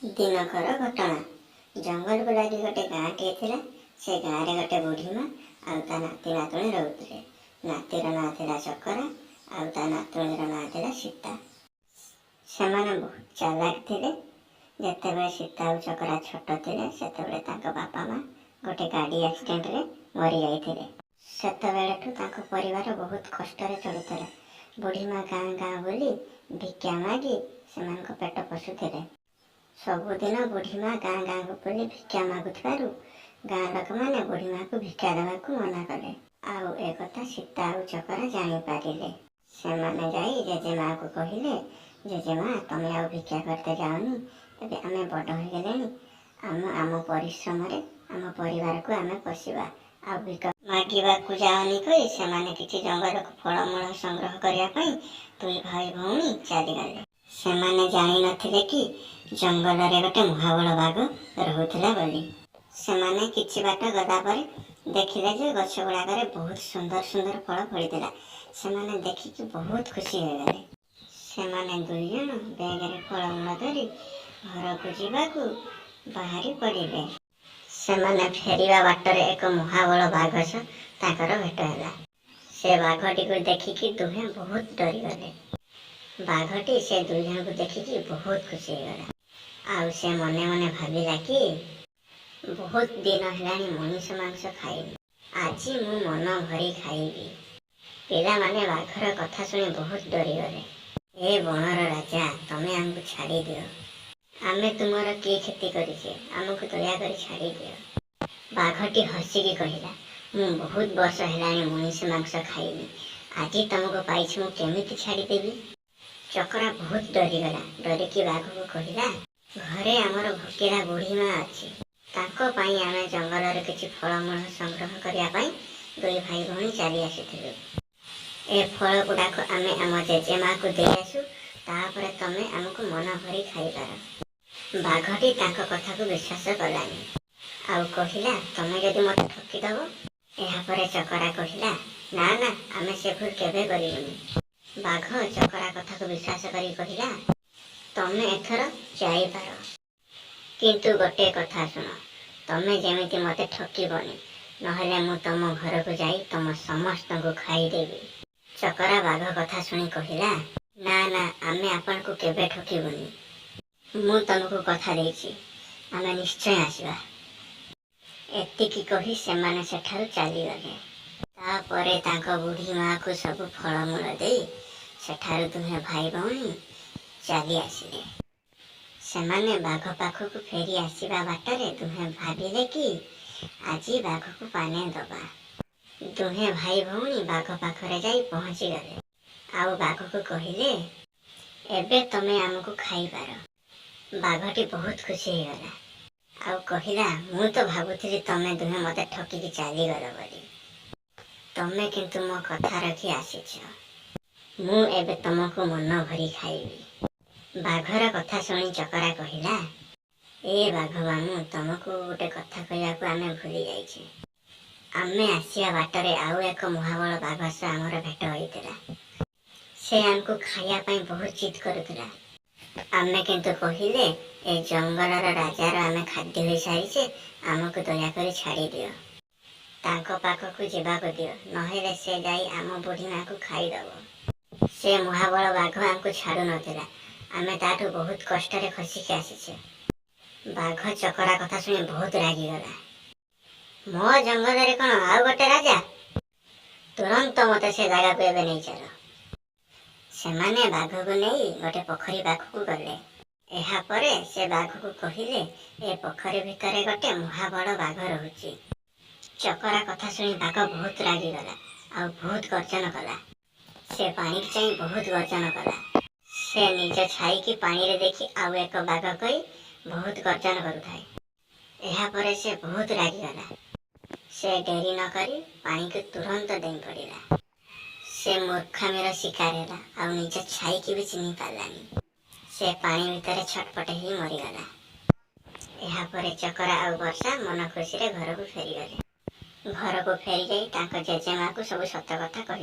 ଦିନକର ଘଟଣା। ଜଙ୍ଗଲକୁ ଲାଗି ଗୋଟେ ଗାଁଟିଏ ଥିଲା। ସେ ଗାଁରେ ଗୋଟେ ବୁଢ଼ୀ ମା ଆଉ ତା ନାତି ନାତୁଣୀ ରହୁଥିଲେ। ନାତିର ନାଁ ଥିଲା ଚକରା ଆଉ ତା ନାତୁଣୀର ନାଁ ଥିଲା ସୀତା। ସେମାନେ ବହୁତ ଚାଲାକ ଥିଲେ। ଯେତେବେଳେ ସୀତା ଆଉ ଚକରା ଛୋଟ ଥିଲେ, ସେତେବେଳେ ତାଙ୍କ ବାପା ମା ଗୋଟେ ଗାଡ଼ି ଆକ୍ସିଡେଣ୍ଟରେ ମରିଯାଇଥିଲେ। ସେତେବେଳଠୁ ତାଙ୍କ ପରିବାର ବହୁତ କଷ୍ଟରେ ଚଳୁଥିଲା। ବୁଢ଼ୀ ମା ଗାଁ ଗାଁ ବୁଲି ଭିକ୍ଷା ମାଗି ସେମାନଙ୍କ ପେଟ ପୋଷୁଥିଲେ। ସବୁଦିନ ବୁଢ଼ୀ ମା ଗାଁ ଗାଁକୁ ବୁଲି ଭିକ୍ଷା ମାଗୁଥିବାରୁ ଗାଁ ଲୋକମାନେ ବୁଢ଼ୀ ମାକୁ ଭିକ୍ଷା ଦେବାକୁ ମନା କଲେ। ଆଉ ଏକଥା ସୀତା ଆଉ ଚକରା ଜାଣିପାରିଲେ। ସେମାନେ ଯାଇ ଜେଜେମାକୁ କହିଲେ, "ଜେଜେମା, ତମେ ଆଉ ଭିକ୍ଷା କରିତେ ଯାଅନି। ଏବେ ଆମେ ବଡ଼ ହୋଇଗଲେଣି। ଆମ ଆମ ପରିଶ୍ରମରେ ଆମ ପରିବାରକୁ ଆମେ ପୋଷିବା। ଆଉ ଭିକ ମାଗିବାକୁ ଯାଅନି" କହି ସେମାନେ କିଛି ଜଙ୍ଗଲକୁ ଫଳମୂଳ ସଂଗ୍ରହ କରିବା ପାଇଁ ଦୁଇ ଭାଇ ଭଉଣୀ ଚାଲିଗଲେ। ସେମାନେ ଜାଣିନଥିଲେ କି ଜଙ୍ଗଲରେ ଗୋଟେ ମହାବଳ ବାଘ ରହୁଥିଲା ବୋଲି। ସେମାନେ କିଛି ବାଟ ଗଲା ପରେ ଦେଖିଲେ ଯେ ଗଛ ଗୁଡ଼ାକରେ ବହୁତ ସୁନ୍ଦର ସୁନ୍ଦର ଫଳ ଫଳିଥିଲା। ସେମାନେ ଦେଖିକି ବହୁତ ଖୁସି ହୋଇଗଲେ। ସେମାନେ ଦୁଇ ଜଣ ବ୍ୟାଗରେ ଫଳମୂଳ ଧରି ଘରକୁ ଯିବାକୁ ବାହାରି ପଡ଼ିଲେ। ସେମାନେ ଫେରିବା ବାଟରେ ଏକ ମହାବଳ ବାଘ ସହ ତାଙ୍କର ଭେଟ ହେଲା। ସେ ବାଘଟିକୁ ଦେଖିକି ଦୁହେଁ ବହୁତ ଡରିଗଲେ। ବାଘଟି ସେ ଦୁଇ ଜଣଙ୍କୁ ଦେଖିକି ବହୁତ ଖୁସି ହେଇଗଲା। ଆଉ ସେ ମନେ ମନେ ଭାବିଲା କି ବହୁତ ଦିନ ହେଲାଣି ମଣିଷ ମାଂସ ଖାଇନି, ଆଜି ମୁଁ ମନ ଭରି ଖାଇବି। ପିଲାମାନେ ବାଘର କଥା ଶୁଣି ବହୁତ ଡରିଗଲେ। "ଏ ବଣର ରାଜା, ତମେ ଆମକୁ ଛାଡ଼ିଦିଅ। ଆମେ ତୁମର କି କ୍ଷତି କରିଛେ? ଆମକୁ ଦୟାକରି ଛାଡ଼ିଦିଅ।" ବାଘଟି ହସିକି କହିଲା, "ମୁଁ ବହୁତ ବର୍ଷ ହେଲାଣି ମଣିଷ ମାଂସ ଖାଇନି। ଆଜି ତମକୁ ପାଇଛି, ମୁଁ କେମିତି ଛାଡ଼ିଦେବି?" ଚକରା ବହୁତ ଡରିଗଲା। ଡରିକି ବାଘକୁ କହିଲା, "ଘରେ ଆମର ଭୋକିଲା ବୁଢ଼ୀ ମା ଅଛି। ତାଙ୍କ ପାଇଁ ଆମେ ଜଙ୍ଗଲରେ କିଛି ଫଳମୂଳ ସଂଗ୍ରହ କରିବା ପାଇଁ ଦୁଇ ଭାଇ ଭଉଣୀ ଚାଲି ଆସିଥିଲୁ। ଏ ଫଳ ଗୁଡ଼ାକ ଆମେ ଆମ ଜେଜେମାକୁ ଦେଇ ଆସୁ, ତାପରେ ତମେ ଆମକୁ ମନ ଭରି ଖାଇପାର।" ବାଘଟି ତାଙ୍କ କଥାକୁ ବିଶ୍ୱାସ କଲାନି ଆଉ କହିଲା, "ତମେ ଯଦି ମୋତେ ଠକିଦବ?" ଏହାପରେ ଚକରା କହିଲା, "ନା ନା, ଆମେ ସେ ଭୁଲ କେବେ କରିବୁନି।" ବାଘ ଚକରା କଥାକୁ ବିଶ୍ୱାସ କରି କହିଲା, "ତମେ ଏଥର ଯାଇପାର। କିନ୍ତୁ ଗୋଟେ କଥା ଶୁଣ, ତମେ ଯେମିତି ମୋତେ ଠକିବନି, ନହେଲେ ମୁଁ ତମ ଘରକୁ ଯାଇ ତମ ସମସ୍ତଙ୍କୁ ଖାଇଦେବି।" ଚକରା ବାଘ କଥା ଶୁଣି କହିଲା, "ନା ନା, ଆମେ ଆପଣଙ୍କୁ କେବେ ଠକିବୁନି। ମୁଁ ତମକୁ କଥା ଦେଇଛି, ଆମେ ନିଶ୍ଚୟ ଆସିବା।" ଏତିକି କହି ସେମାନେ ସେଠାରୁ ଚାଲିଗଲେ। ତାପରେ ତାଙ୍କ ବୁଢ଼ୀ ମାକୁ ସବୁ ଫଳମୂଳ ଦେଇ ସେଠାରୁ ଦୁହେଁ ଭାଇ ଭଉଣୀ ଚାଲି ଆସିଲେ। ସେମାନେ ବାଘ ପାଖକୁ ଫେରି ଆସିବା ବାଟରେ ଦୁହେଁ ଭାବିଲେ କି ଆଜି ବାଘକୁ ପାନେ ଦବା। ଦୁହେଁ ଭାଇ ଭଉଣୀ ବାଘ ପାଖରେ ଯାଇ ପହଞ୍ଚିଗଲେ ଆଉ ବାଘକୁ କହିଲେ, "ଏବେ ତମେ ଆମକୁ ଖାଇପାର।" ବାଘଟି ବହୁତ ଖୁସି ହେଇଗଲା ଆଉ କହିଲା, "ମୁଁ ତ ଭାବୁଥିଲି ତମେ ଦୁହେଁ ମୋତେ ଠକିକି ଚାଲିଗଲ ବୋଲି। ତମେ କିନ୍ତୁ ମୋ କଥା ରଖି ଆସିଛ। ମୁଁ ଏବେ ତମକୁ ମନ ଭରି ଖାଇବି।" ବାଘର କଥା ଶୁଣି ଚକରା କହିଲା, "ଏ ବାଘ ମାମୁଁ, ତମକୁ ଗୋଟେ କଥା କହିବାକୁ ଆମେ ଭୁଲି ଯାଇଛେ। ଆମେ ଆସିବା ବାଟରେ ଆଉ ଏକ ମହାବଳ ବାଘ ସହ ଆମର ଭେଟ ହୋଇଥିଲା। ସେ ଆମକୁ ଖାଇବା ପାଇଁ ବହୁତ ଜିଦ୍ କରୁଥିଲା। ଆମେ କିନ୍ତୁ କହିଲେ, ଏ ଜଙ୍ଗଲର ରାଜାର ଆମେ ଖାଦ୍ୟ ହୋଇସାରିଛେ, ଆମକୁ ଦୟାକରି ଛାଡ଼ିଦିଅ, ତାଙ୍କ ପାଖକୁ ଯିବାକୁ ଦିଅ, ନହେଲେ ସେ ଯାଇ ଆମ ବୁଢ଼ୀ ମାକୁ ଖାଇଦବ। ସେ ମହାବଳ ବାଘ ଆମକୁ ଛାଡ଼ୁନଥିଲା। ଆମେ ତାଠୁ ବହୁତ କଷ୍ଟରେ ଖସିକି ଆସିଛେ।" ବାଘ ଚକରା କଥା ଶୁଣି ବହୁତ ରାଗିଗଲା। "ମୋ ଜଙ୍ଗଲରେ କ'ଣ ଆଉ ଗୋଟେ ରାଜା? ତୁରନ୍ତ ମୋତେ ସେ ଜାଗାକୁ ଏବେ ନେଇ ଚାଲ।" ସେମାନେ ବାଘକୁ ନେଇ ଗୋଟେ ପୋଖରୀ ପାଖକୁ ଗଲେ। ଏହାପରେ ସେ ବାଘକୁ କହିଲେ, "ଏ ପୋଖରୀ ଭିତରେ ଗୋଟେ ମହାବଳ ବାଘ ରହୁଛି।" ଚକରା କଥା ଶୁଣି ବାଘ ବହୁତ ରାଗିଗଲା ଆଉ ବହୁତ ଗର୍ଜନ କଲା। ସେ ପାଣିକି ଚାହିଁ ବହୁତ ଗର୍ଜନ କଲା। ସେ ନିଜ ଛାଇକି ପାଣିରେ ଦେଖି ଆଉ ଏକ ବାଘ କହି ବହୁତ ଗର୍ଜନ କରୁଥାଏ। ଏହାପରେ ସେ ବହୁତ ରାଗିଗଲା। ସେ ଡେରି ନ କରି ପାଣିକୁ ତୁରନ୍ତ ଡେଇଁ ପଡ଼ିଲା। ସେ ମୂର୍ଖାମିର ଶିକାର ହେଲା ଆଉ ନିଜ ଛାଇକି ବି ଚିହ୍ନି ପାରିଲାନି। ସେ ପାଣି ଭିତରେ ଛଟପଟ ହେଇ ମରିଗଲା। ଏହାପରେ ଚକରା ଆଉ ବର୍ଷା ମନ ଖୁସିରେ ଘରକୁ ଫେରିଗଲେ। ଘରକୁ ଫେରିଯାଇ ତାଙ୍କ ଜେଜେମାକୁ ସବୁ ସତ କଥା କହିଲେ।